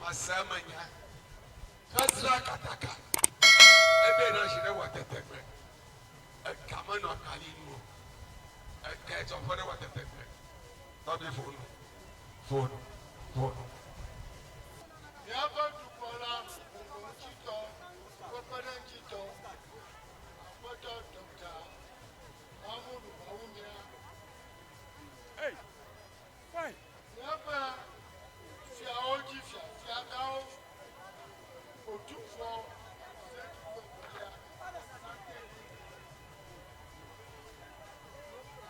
Mase eme nya. Xezra kataka. Ebe na shi ɖe wɔ tetegbe. Ega menɔ kali nu o. Ega etsɔ ƒe ɖe wɔ tetegbe. Tɔgbi ƒo nu. Ƒo nu. Ƒo nu. Míaƒe dukplɔla ŋutitɔ ƒe kpeɖeŋutitɔ, Aƒetɔ Ɖɔkta Mahamudu Bawumia. Míaƒe fiawo dzi fia fiagãwo, Otumfuo Osei Tutu Evelia.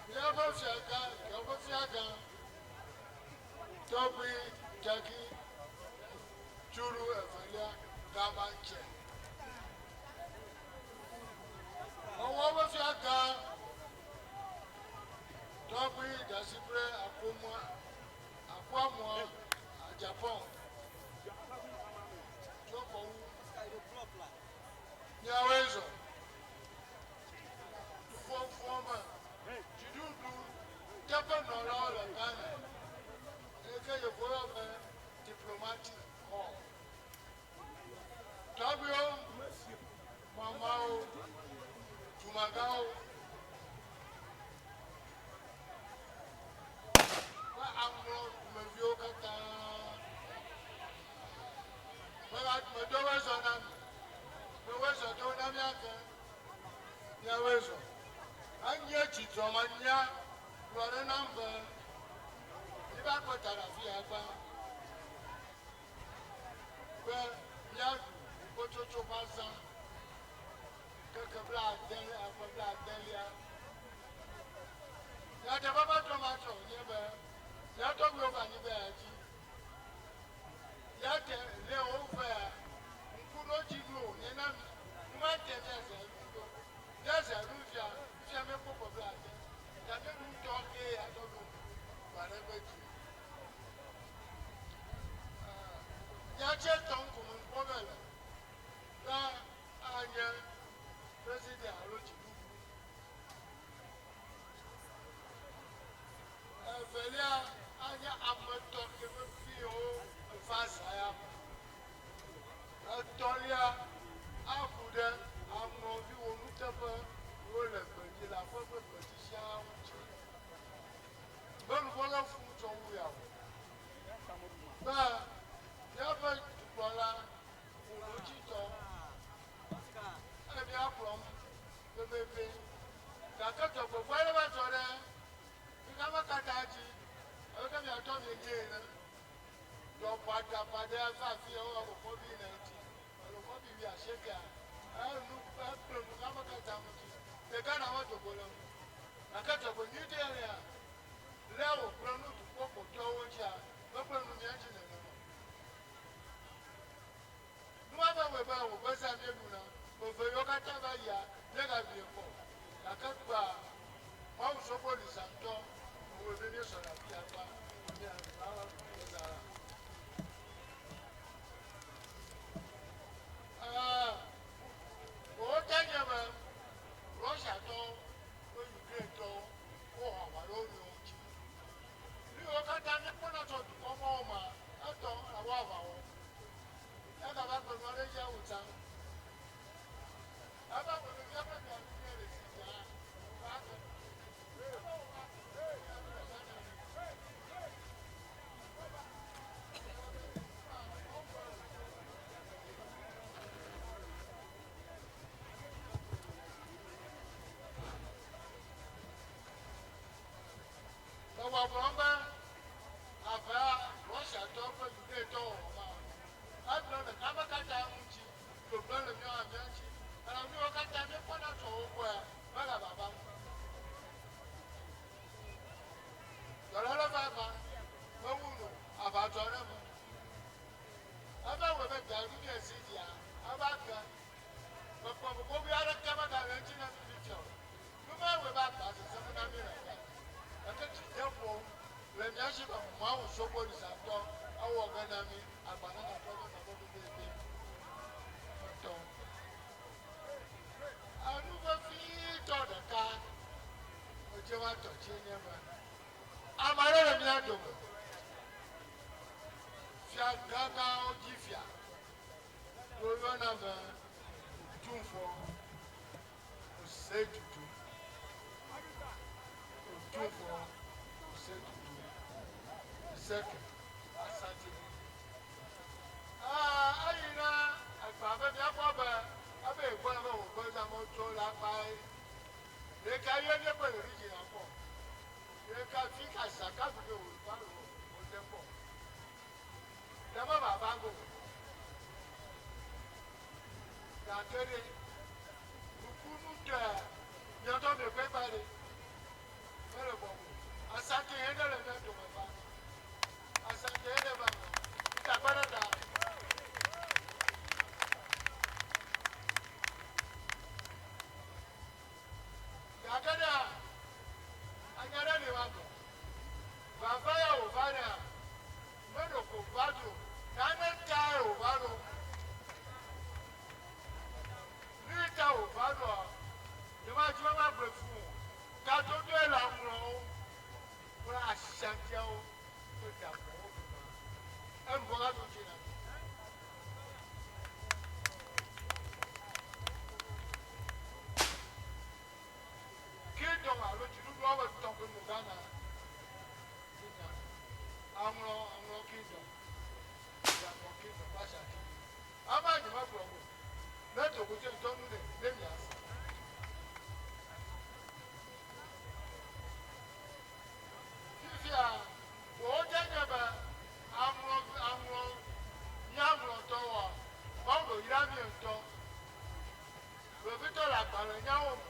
Míaƒe fiagã, Kewo ƒe fiagã, Tɔgbui Tagi Tsuru Evelia Gamanche. Ewɔ ƒe fiagã Tɔgbui Dasibre Akomoa Akuamoa Ajapong Tsɔkɔwu. Miawoe zɔ dukɔfuɔ me dziɖuɖu teƒenɔlawo le Ghana eyi ke yevuwo yɔ be diplomatic corps. Tɔgbuiwo, mamawo, dumegãwo kple aŋlɔ dumeviwo katã meva medo wezɔ na mi. Me wezɔ do na mía ke. Mía wezɔ. Enye dzidzɔ menya gblɔ ɖe nam be míva kpe ta ɖe afi ya gbã be míaɖu kpotsotso ƒe azã ŋkeke blaade ƒe blaadelia. Nyateƒe matrɔmatrɔ wònye be mía tɔgbuiwo va anyigba ya dzi. Ya te lé wovea ŋkuɖodzinu wònye na mí. Numate míaze nu ɖo. Míaze nu fia, fia míekpɔ ƒe blaade. Gake nu ŋutɔ kee ya tɔ ɖo va ɖe eƒe dzi. Nyatse tɔ ŋkume ŋkpɔ be le la anye president alo dziɖuɖu. Evelia anye ame tɔxɛ veviwo va zã ya me. Etɔ̃lia aku ɖe aŋlɔvi wɔnuteƒe yiwo le gbedzi le aƒe kple gbedzi siaa ŋuti. Be luʋɔ le fũ tsɔ wu ya o. Be míaƒe dukplɔla ƒoɖodzitɔ ele mía kplɔm pɛpɛpɛ. Gake dzɔgbevɔ̃e aɖe va dzɔ ɖe xexeame katã dzi abe ke mia ŋutɔ mienyae ene. Dɔ baɖabaɖa va afi ya wowɔ kɔbi ene ŋuti alo kɔbi wuiasiekɛa, enu ekple nu xexeame katã ŋuti. Le Ghana medo go le eme o. Gake dzɔgbe nyuitɔe lea, lé wògblẽ nu dukɔ kpɔtɔewo ŋutia, megblẽ nu mía ŋuti nenema o. Nua mewɔe be wògbezã míeɖuna ƒe eve yiwo katã va yia, míegaɖui kpɔ o. Gake egbea, Mawu sɔgbɔ li zã ŋutɔ, ewɔe be míesɔ le afia gbã be míava ɖu gbezã la. Ɛ̃, wòte nye be Russiatɔwo kple Ukrainetɔwo wowɔ aʋa ɖe wo nɔewo ŋuti. Nu yiwo katã míekpɔna tso dukɔ mawo mea, etɔ alo aʋa wɔm. Egava gbe nu aɖe dzi awu tsã. Eva gbe be míaƒe fiaɖuƒe le si dzaa va ge. Eva wɔ va fiaɖuƒe Ghana. Mewɔ gblɔm be aʋa Russiatɔwo kple Ukrainetɔwo wɔwɔ ma egblẽ le xexeame katã ŋuti, gbegblẽ le míawo hã mía ŋuti. Elabe nuyiwo katã míekpɔna tsoa wo gbɔa, mele vavam o. Dɔléle va eva, mewu nu o, aʋa dzɔ ɖe eme. Eva wɔe be gaɖuɖu si dzia, eva ge. Mekpɔ be gobi aɖeke megale eŋuti na mí fifia o. Nu mae wɔe be agba sesẽm na mí le egbea. Gake dzideƒo le mía si be Mawu sɔgbɔɖisatɔ awɔ ge na mí agba nagatrɔ ɖe nɔƒe pɛpɛpɛ ŋutɔ. Enu vevitɔ ɖeka medze va tɔ dzie nye be, ame aɖe le mía dome, fiagãgãwo dzi. Woyɔna be Otumfoɔ Osei Tutu. Otumfoɔ Osei Tutu the second, Asantehene. Aa eyi na egbea be míakpɔ be ebe yegbɔna be wògbe zã metsɔ la kpae. Ɖeka ye míekpɔe le region kpɔ. Ɖeka fi ka zaka fi ke wòva wòde kpɔ. Ɖe meva go o. Gake ɖe, nukunutɔea, mia ŋutɔ miekpɔe kpa ɖe, mele bɔbɔe o. Asante hɛn ɖe le mía dome va. Asante hɛn ɖe va me. Ŋta kpe ɖe ta. Gake ɖea, anya ɖe li va gblɔ. Vava ya wòva ɖea, meɖeko va ɖo, nane tae wòva ɖo. Nu yi ta wòva ɖoa, nyemadi be magblɔe fũu o. Kadodoe le aŋlɔwo kple asiatiawo ƒe ɖaƒowo dome. Enu vɔ va do dzi na mí. Kingdom alo dziɖuɖu woame etɔ̃ koe nɔ Ghana titina. Aŋlɔ, Aŋlɔ Kingdom, Dzagbɔ Kingdom kple Ashanti Kingdom. Ama nyemegblɔ go o. Ne dogodoe ŋutɔ nu nɛ ne miase. Fifia, wò dze nye be aŋlɔ, aŋlɔ, míaŋlɔtɔwoa, Mawu ɖo yra mí ŋutɔ. Vevitɔ le agbalẽnyawo me.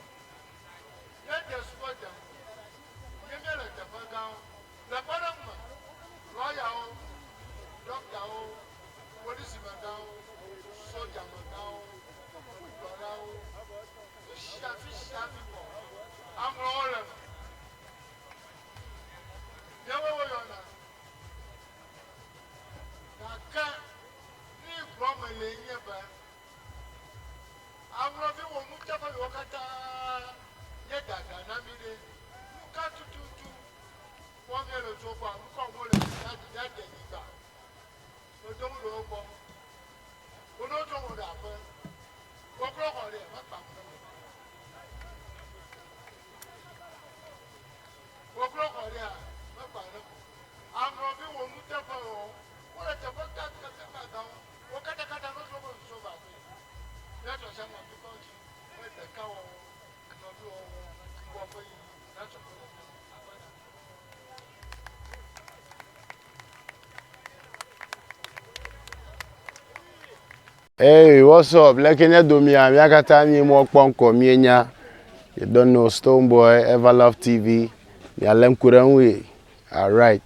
Míede sukua de ŋgɔ ye míele teƒe gãwo. Le kpɔɖeŋu me, lɔyawo, ɖɔktawo, polisimegãwo, sodzamegãwo, dukplɔlawo, fi sia fi sia fi kɔ aŋlɔwo le eme. Míawoe woyɔna. Gake nu yi gblɔm melee nye be, Aŋlɔvi wɔ nuteƒe yiwo katã nye dada na mí ɖe, nuka tututu kpɔm míele tso wo gbɔa? Nuka wɔm wole be míade nyigba? Medo ŋu le wo gbɔ. Wo ne wotrɔ wɔ ɖe aƒe. Kɔklɔ xɔ ɖe, mekpa ŋu ɖe me. Kɔklɔ xɔ ɖea, mekpa ɖe me. Aŋlɔvi wɔ nuteƒe yiwo wole teƒe gãgãgãwo. Wo katakata no trɔ be ŋsɔ va vɛ. Míatsɔ sia nɔ dukɔ dzi be ɖekawɔwɔ, nɔviwɔwɔ, ŋgɔgbe yiyi natsɔ kpe ɖe mía ŋu. Aƒe na. Hey, what's up? Leke nye domia, mía katã mí mɔ kpɔ ŋkɔ míenya. You don't know Stonebwoy, Everlove TV. Mialé ŋku ɖe ŋu ye. Alright.